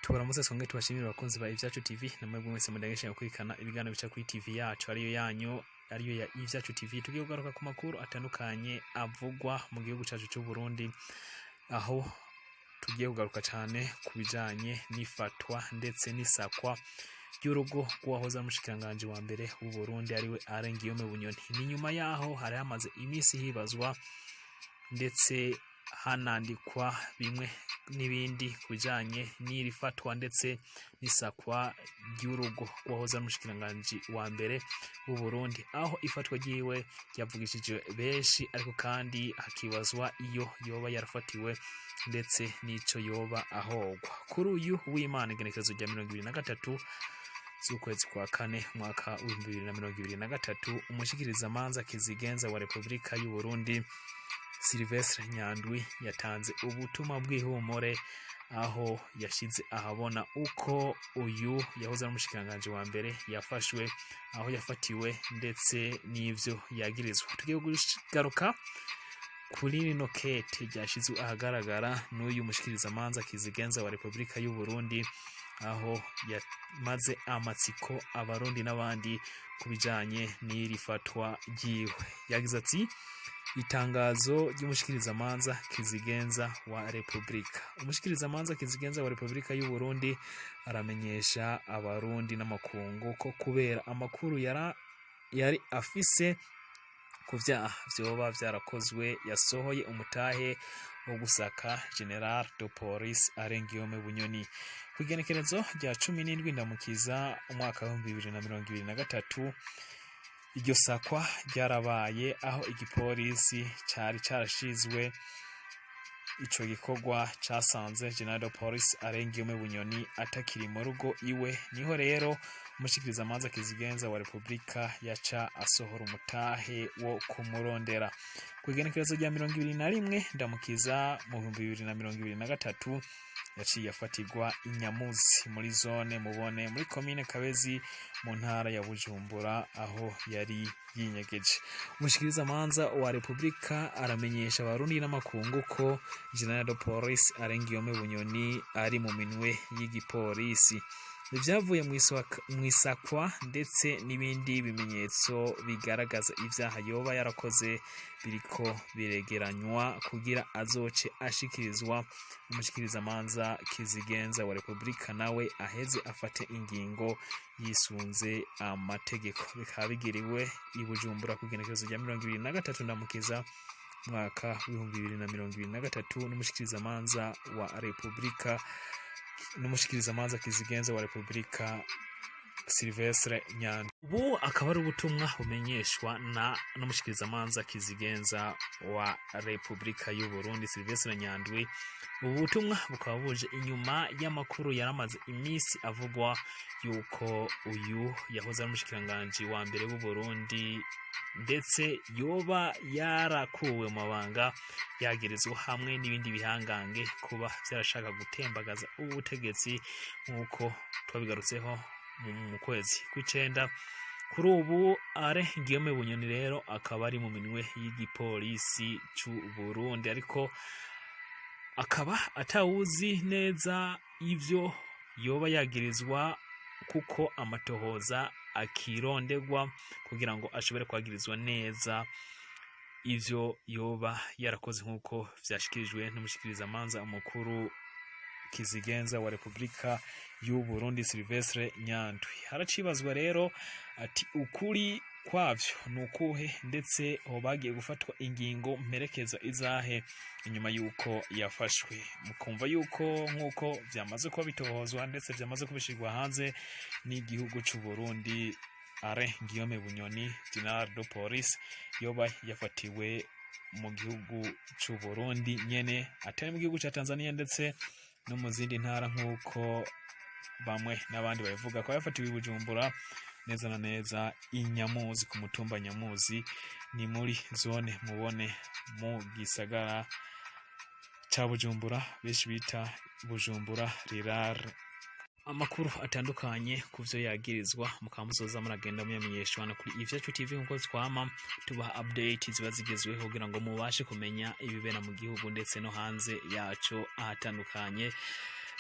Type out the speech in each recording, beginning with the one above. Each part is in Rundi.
Tubaramutse twongere tubashimire, abakunzi ba Ivyacu TV, namwe mwese mudagesha gukurikirana ibiganiro bica kuri TV yacu, ariyo yanyu, ariyo ya Ivyacu TV. Tugiye kugaruka ku makuru atandukanye avugwa mu gihugu cacu c'u Burundi, aho tugiye kugaruka cyane ku bijanye n'ifatwa ndetse n'isakwa ry'urugo rw'uwahoze ari umushikiranganji wa mbere w'u Burundi, ariwe Alain Guillaume Bunyoni. Ni nyuma yaho hari hamaze iminsi hibazwa ndetse hanandikwa bimwe n'ibindi ku bijanye n'iri fatwa ndetse n'isakwa ry'urugo rw'uwahoze ari umushikiranganji wa mbere w'u Burundi, aho ifatwa ryiwe ryavugishije benshi, ariko kandi hakibazwa iyo yoba yarafatiwe ndetse n'ico yoba ahogwa. Kuri uyu w'Imana, igenekerezo rya 23 z'ukwezi kwa kane, mwaka w'2023, umushikirizamanza kizigenza wa Repubulika y'u Burundi Sylvestre Nyandwi yatanze ubutumwa bw'ihumure, aho yashize ahabona uko uyu yahoze ari umushikiranganji wa mbere yafashwe, aho yafatiwe ndetse n'ivyo yagirizwa. Tugiye kugaruka kuri rino kete ryashizwe ahagaragara n'uyu mushikirizamanza kizigenza wa Repubulika y'u Burundi, aho yamaze amatsiko Abarundi n'abandi ku bijanye n'iri fatwa ryiwe. Yagize ati: "Itangazo ry'umushikirizamanza kizigenza wa Repubulika. Umushikirizamanza kizigenza wa Repubulika y'u Burundi aramenyesha Abarundi n'amakungu ko kubera amakuru yari afise ku vyaha vyoba vyarakozwe, yasohoye umutahe wo gusaka Général de Police Alain Guillaume Bunyoni. Kw'igenekerezo rya 17 Ndamukiza, umwaka w'2023, iryo sakwa ryarabaye, aho igipolisi cari carashizwe ico gikorwa casanze Général de Police Alain Guillaume Bunyoni atakiri mu rugo iwe. Niho rero umushikirizamanza kizigenza wa Repubulika yaca asohora umutahe wo kumurondera. Kw'igenekerezo rya 21 Ndamukiza mu 2023, yaciye afatirwa Inyamuzi, muri zone Mubone, muri komine Kabezi, mu ntara ya Bujumbura, aho yari yinyegeje. Umushikirizamanza wa Repubulika aramenyesha Abarundi n'amakungu ko Général de Police Alain Guillaume Bunyoni ari mu minwe y'igipolisi. Ivyavuye mw'isakwa ndetse n'ibindi bimenyetso bigaragaza ivyaha yoba yarakoze biriko biregeranywa kugira azoce ashikirizwa umushikirizamanza kizigenza wa Repubulika, nawe aheze afate ingingo yisunze amategeko. Bikaba bigiriwe i Bujumbura ku igenekerezo rya 23 Ndamukiza, mwaka w'2023, n'umushikirizamanza wa Repubulika, n'umushikirizamanza kizigenza wa Repubulika Sylvestre Nyandwi. Ubu akaba ari ubutumwa bumenyeshwa na n'umushikirizamanza kizigenza wa Repubulika y'u Burundi Sylvestre Nyandwi. Ubu butumwa bukaba buje inyuma y'amakuru yaramaze iminsi avugwa yuko uyu yahoze ari umushikiranganji wa mbere w'u Burundi ndetse yoba yarakuwe mu mabanga, yagerezwa hamwe n'ibindi bihangange kuba vyarashaka gutembagaza ubutegetsi, nk'uko twabigarutseho mu kwezi kw'icenda. Kuri ubu Alain Guillaume Bunyoni rero akaba ari mu minwe y'igipolisi c'u Burundi, ariko akaba atawuzi neza ivyo yoba yagirizwa, kuko amatohoza akirondegwa kugira ngo ashobore kwagirizwa neza ivyo yoba yarakoze, nk'uko vyashikirijwe n'umushikirizamanza umukuru kizigenza wa Repubulika y'u Burundi Sylvestre Nyandwi. Haracibazwa rero ati: ukuri kwavyo ni ukuhe, ndetse ho bagiye gufatwa ingingo mperekeza izahe inyuma yuko yafashwe? Mukumva yuko nk'uko vyamaze kuba bitohozwa ndetse vyamaze kubishirwa hanze n'igihugu c'u Burundi, Alain Guillaume Bunyoni, Général de Police, yoba yafatiwe mu gihugu c'u Burundi nyene, atari mu gihugu ca Tanzania ndetse no mu zindi ntara nk'uko bamwe n'abandi babivuga, ko yafatiwe i Bujumbura, neza na neza i Nyamuzi, ku mutumba Nyamuzi, ni muri zone Mubone, mu gisagara ca Bujumbura benshi bita Bujumbura Rirare. Amakuru atandukanye ku vyo yagirizwa mukaba muzoza muragenda muyamenyeshwa no kuri Ivyacu TV, nkuko twama tubaha update ziba zigezweho kugira ngo mubashe kumenya ibibera mu gihugu ndetse no hanze yaco ahatandukanye.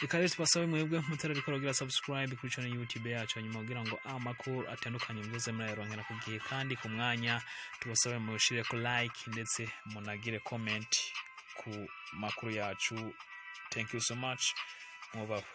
Reka rero tubasabe mwebwe mutarabikora kugira subscribe kuri channel YouTube yacu, hanyuma kugira ngo amakuru atandukanye muze murayaronkera ku gihe kandi ku mwanya. Tubasabe mushire ko like ndetse munagire comment ku makuru yacu. Thank you so much, mwubahwe.